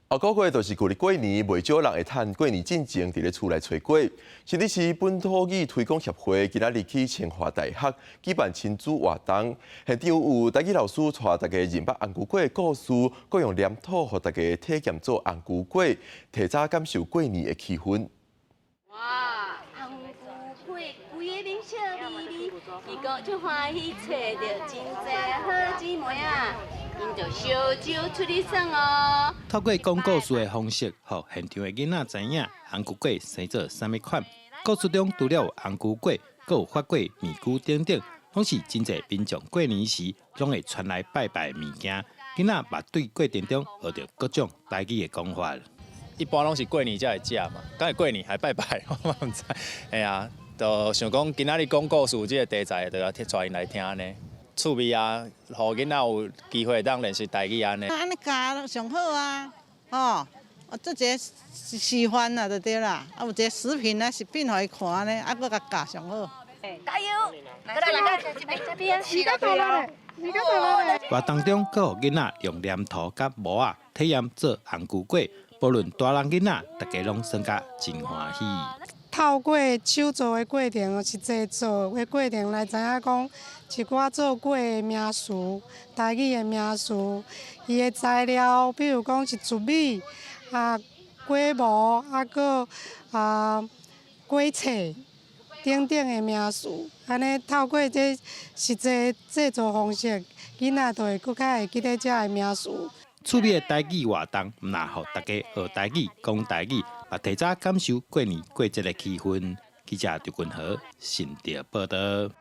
後個月就是舊曆過年，袂少人會趁過年進前佇咧厝內揣粿。新竹市本土語推廣協會今仔日去清華大學舉辦親子活動，現場有台語老師帶大家認捌紅龜粿的故事，閣用黏土予大家體驗做紅龜粿，提早感受過年的氣氛。哇，紅龜粿規个面笑眯眯，伊講足歡喜揣著真濟好姊妹啊！𪜶就相招出去耍哦。透過講故事的方式，予現場的囡仔知影紅龜粿生做啥物款。故事中除了有紅龜粿，閣有發粿、麵龜等等，攏是真濟民眾過年時攏會傳來拜拜的物件。囡仔嘛對過程中學著各種台語的講法。一般攏是過年才會食嘛，敢會過年還拜拜，我嘛毋知。嘿啊，就想講今仔日講故事這個題材，就來帶𪜶來聽呢。趣味啊，予囡仔有機會當練習台語按呢。按呢教上好啊，吼，啊，做一个示範啊，就對啦。啊，有一个視頻啊，視頻予伊看呢，啊，閣共教上好。加油！來來來，這邊，時間到啦！活動中，閣予囡仔用黏土佮模仔體驗做紅龜粿，無論大人囡仔，大家攏耍甲真歡喜。透過手做的過程，實際做的過程來知影講一寡做粿的名詞、台語的名詞，伊的材料，比如講是糯米、啊粿模，啊閣啊粿冊等等的名詞，按呢透過這實際製作方式，囡仔就會閣較會記得這个名詞。趣味的台語活動，毋但予大家學台語、講台語，嘛提早感受過年過節的氣氛。記者劉君和新竹報導。